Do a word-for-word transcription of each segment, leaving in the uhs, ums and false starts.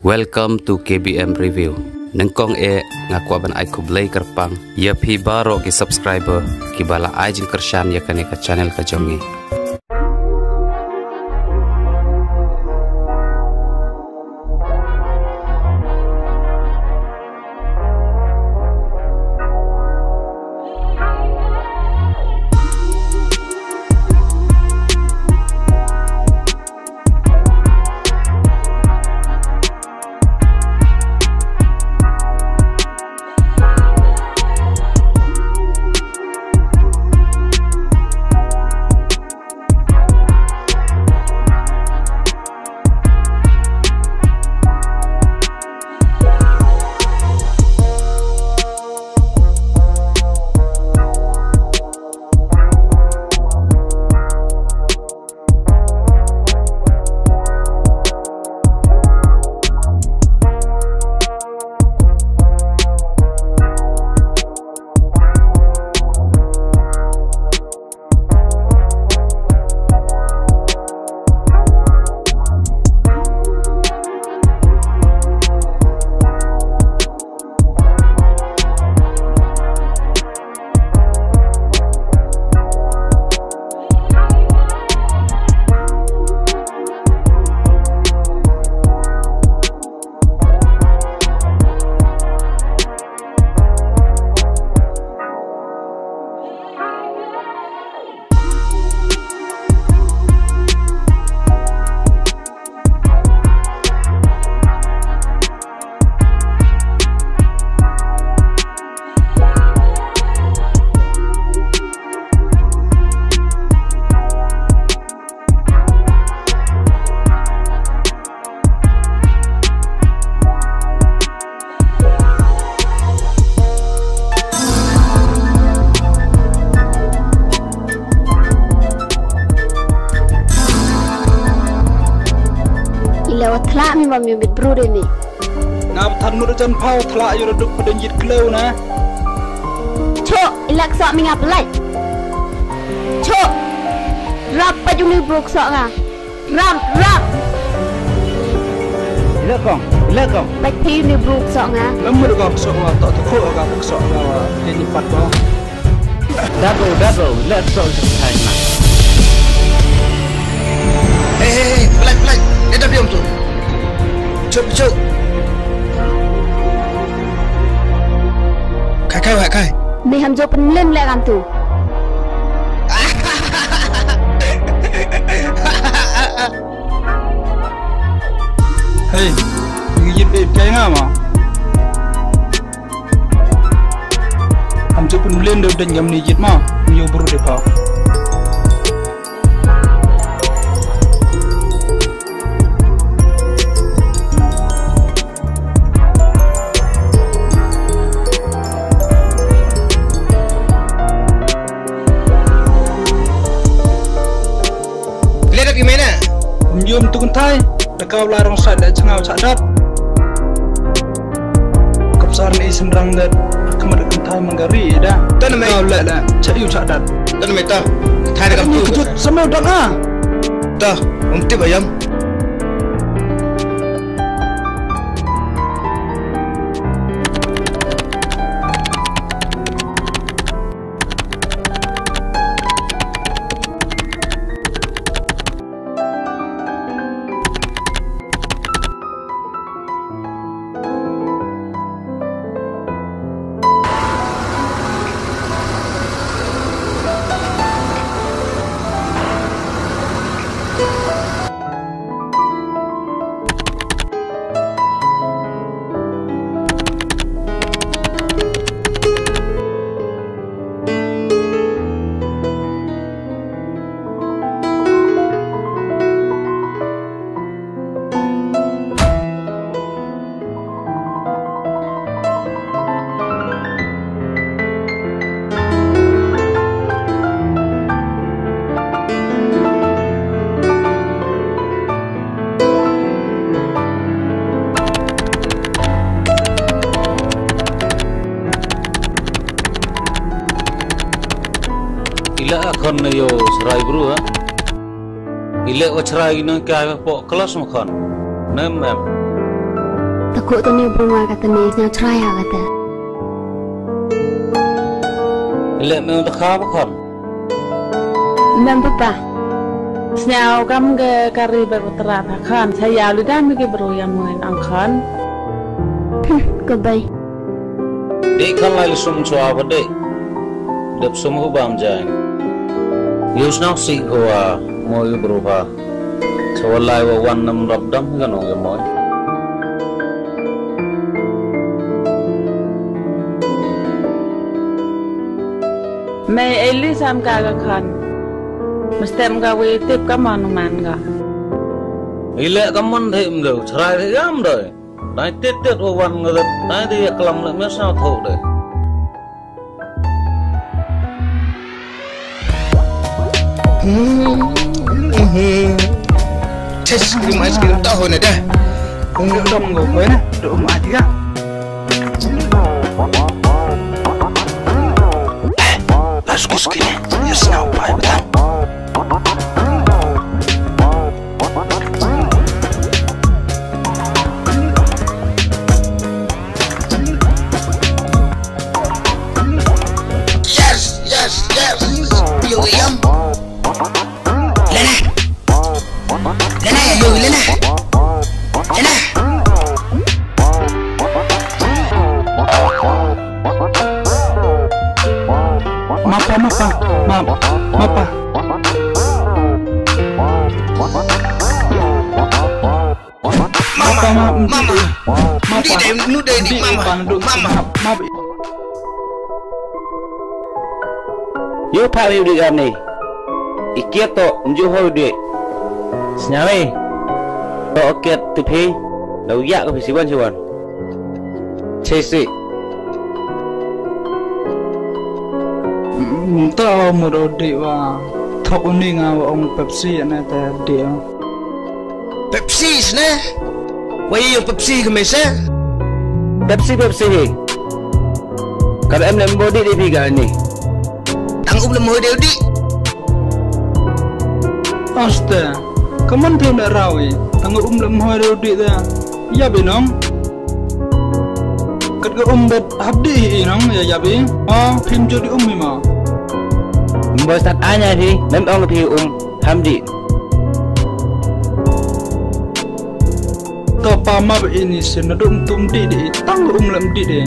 Welcome to K B M Review. Nyngkong eh nga kwah ban ai khublei kyrpang ya phi baroh ki subscriber ki ba la ai jingkyrshan ya kane ka channel ka jong ngi. I le wa thla mi wa mi bit bru de ni. Nga ba than mut jan phaw thla yu ra duk pa dang jit kleu na. Cho, i le ksa mi nga plai. Cho. Rap pa juni bru ksa nga. Rap, rap. Ile kong, ile kong. Bait phi ni bru ksa nga. Lam mut ka ksa nga, to to ko ka ksa nga wa. Ini pat ko. Dabo, dabo, le ksa u sa thai na. Hey, hey, hey, plai, plai. Eda biom tu. Chup, chup. Kai, kai, wa, kai. Ni ham jo pynlen le kan tu. Hey, ngi jit be kai nga ma. Ham jo pynlen de dang jam ni jit ma. Ngi yo bru de pa. Le dap i mena. Ym yum tu kynthai. Da kaw la rong sat da chngau chak dat. Kap sar ni synrang dat. Khmat kynthai mangari da. Tan me. Kaw le le. Chak yu chak dat. Tan me ta. Thai da kam tu. Kjut sameu dang a. Ta. Um tip ayam. Ila akhon na yo chrai bru ha. Ile wa chrai nang kai wa pok kelas ma khon. Nem, em. Ta ko tani bru nga ka tani sñiaw chrai ha ka te. Ile me da kha ba khon. Mem papa. Sñiaw kam ke kari ber tra pha khon. Sa yaw li dam ki bru ya muen ang khon. Hmm, ko bai. Dei khon lai sum chwa ba dei. Dep sum hu bam jai. Yus nau si ko wa mo yu bru pha. Chawalai wa wan nam rap dam ka nong ya moi. Mei ei li sam ka ka khan. Mestem ka wi tip ka man man ka. Ile ka man the mdo, chrai the yam doi. Nai tit tit wa wan nga det, nai de ya klam le me sa tho de. Ice cream, ice cream, ta ho na da. Dong go ko na, dong ma tiga. Las kus kini, yes now, bye, bye. Yes, yes, yes. Yo, yum. Lena. Lena, yo, Lena. Lena. Mapa, mapa, mapa, mapa. Mama, mama, mama. Mapa. Ndi de, nu de, ndi, mama, mama. Mapa. Yo, pa, yo, di, am, ni. Ikiat to, nju ho, di. Snyawe. To, okiat, tipi. Dau ya, ko, pisi, wan, si, wan. Chesi. Mm, ta mo do di wa. Thok uni nga wa ong Pepsi ane ta di wa. Pepsi sne? Wa ye yong Pepsi ka me se? Pepsi, Pepsi hi. Ka em lem body di phi ka ni. Tang um lem hoi deu di. Aste. Ka man theu na rawi. Tang um lem hoi deu di da. Ya bi nong. Kat ka um bet hap di hi nong ya ya bi. Ma phim jo di um hi ma. Mbo stat anya hi, mem ong phi um ham di. To pa ma ba ini se na dum tum di di, tang um lem di di.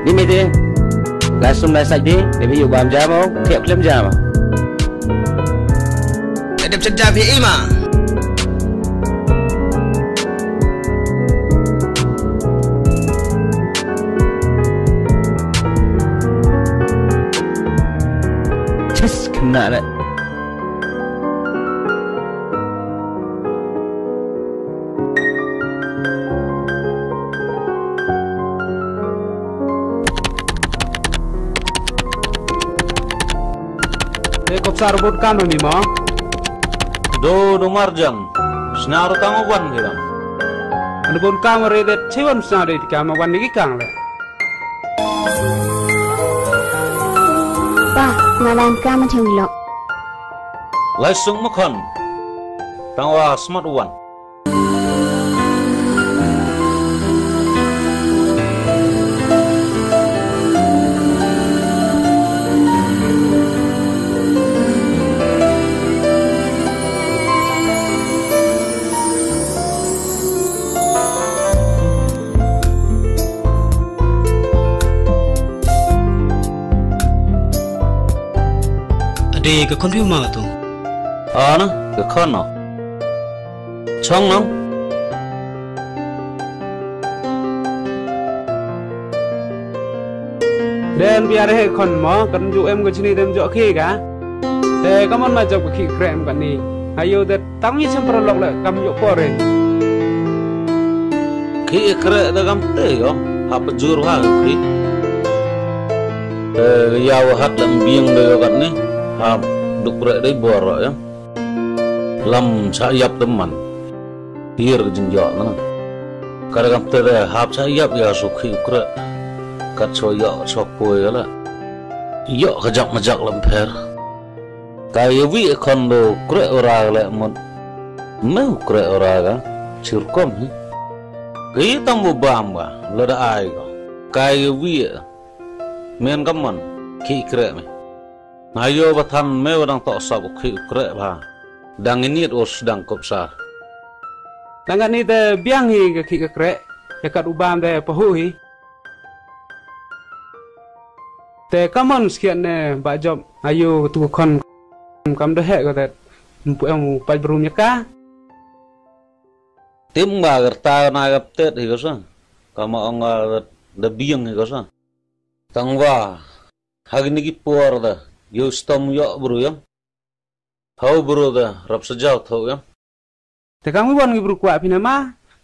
Di me di. La sum la saj di, de bi yu bam jam o, thiap klem jam. Edep sejam hi ima. Chis kena le. Te kop sar bot kam ni ma. Do, do marjan. Snar tang wan kiram. Anu bon kam re det chiwan snar de kam wan ni ki kang le. Pa, ngalan kam chang lo. Lai sung ma khon. Tang wa smat wan. Ade ka khon phi ma tu. Ana, ka khon no. Chong no. Den biar he khon mo, kan ju em ka chini dem jo khi ka. Te ka mon ma jop ka khi krem ka ni. Ayo de tang yi chem paralok le kam yo pore. Khi kre da kam te yo, ha pajur ha khi. Te ya wa hat lem biang de yo kat ni, ha duk re de bor ya. Lam cha yap teman. Hiar ka jingjok na. Kada kam te re hap cha yap ya su khi kre. Kat so yok so poi la. Yok ka jak majak lam pher. Ka ya wi khon do kre ora le mut. Meu kre ora ka. Sirkom hi. Ki tam wa bam wa, lada ai ko. Kai wi. Men kammon, ki kreh me. Nga yoh ba than me wa dang toh sap u khih u kreh bha. Dang init u sdang kup sar. Tang katni te biang hi ka khih ka kreh, ya kat u bam te pahu hi. Te kammon skhiat ne ba jop ayu tu khon kam da heh ko te. Mpu em u pait bru ya ka. Tim ba gerta na gap tet hi ko sa. Kama ong da biang hi ko sa. Tang wa. Hagi ni ki por da, yow stom yoh bru yong. Haw bru da, rap sajaw thaw yong. Te kam wi wan ki bru kwah phi na ma,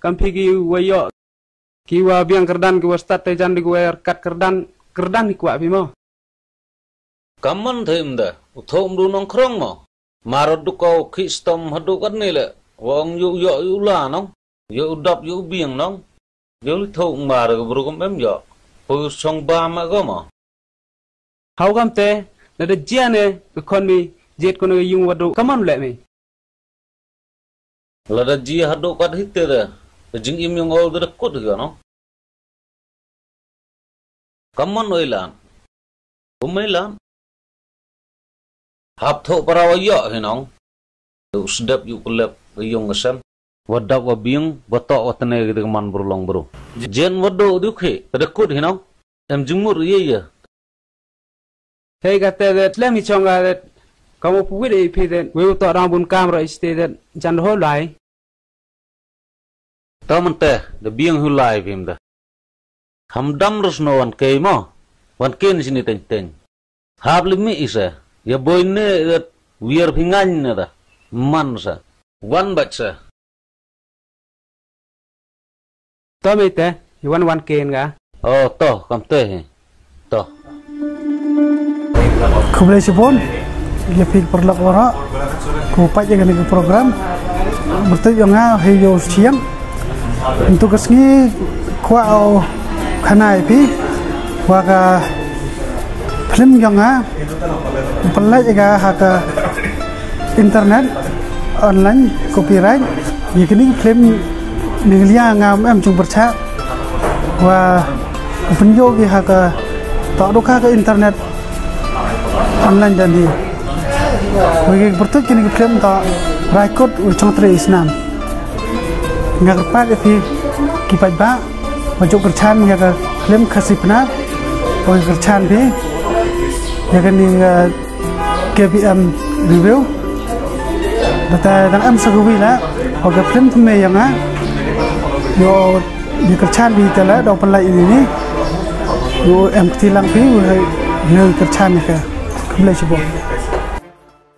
kam phi ki wa yoh. Ki wa biang kyrdan ki wa stad te jan di ki wa rkat kyrdan, kyrdan ki kwah phi mo. Kammon the im da, u thaw mru nongkrong mo. Marot du ko khih stom hadu kat ni le, wa ong yow yoh yow la nong, yow dap yow biang nong. Yow li thaw mar ka bru kam em yoh. Pu song ba ma ko mo. Haw kam te, lada jia ne, ka khon mi, jiet ko ne ka yung wadu, kammon le mi. Lada jia hadu kat hi te da, ka jingim yong ol da kut hi ko no. Kammon oi lan. Kumei lan. Hap thoh para wa yoh hi nong. U sdep yu kulep ka yung ka sem. Wa dap wa biang, wa toh wa tene ki te ka man bru long bru. Jen wa do du khi, ka da kut hi nong. Em jingmut ye ye. Hei ka te det, lem hi chong ka det. Ka mo pu wit e phi det, we u toh dang bun kam ro i ste det, jan ho lai. To man te, da biang hu lai phim da. Ham dam rus no wan kei mo, wan kei ni sini teng teng. Hap li mi i se, ya boi ne, ya wiar phi ngan ne da, man se, wan bach se. To mi te, ya wan wan kei nga. Oh, to, kam te hi. To. Khublei chibun, ya phi paralok waroh, ku pait ya kani ka program. Bertuid yong nga, hei yow chiang. Ntu ka sngi kwah o khana ya phi, wa ka film yong nga, pynlait ya ka ha ka internet, online, copyright. Ya kani ka film, ni ka liang nga em chung pyrchah. Wa pynyoh ki ha ka, toh du ka ka internet online dan hi. Wa ki bertuid kini ki film toh Raikut wa Chongtre Isnam. Nga kyrpad ya phi ki paidbah, wa ju kyrchan ya ka film Khasi Pnar, wa ki kyrchan phi ya kani ka K B M review. Bata dang em sa ka wi la, wa ka film thymme yong nga. Yow, yow kyrchan phi te la, daw pynlait ini ni. Yow em kti lang phi, yow, yow kyrchan ni ka. Khublei chibun.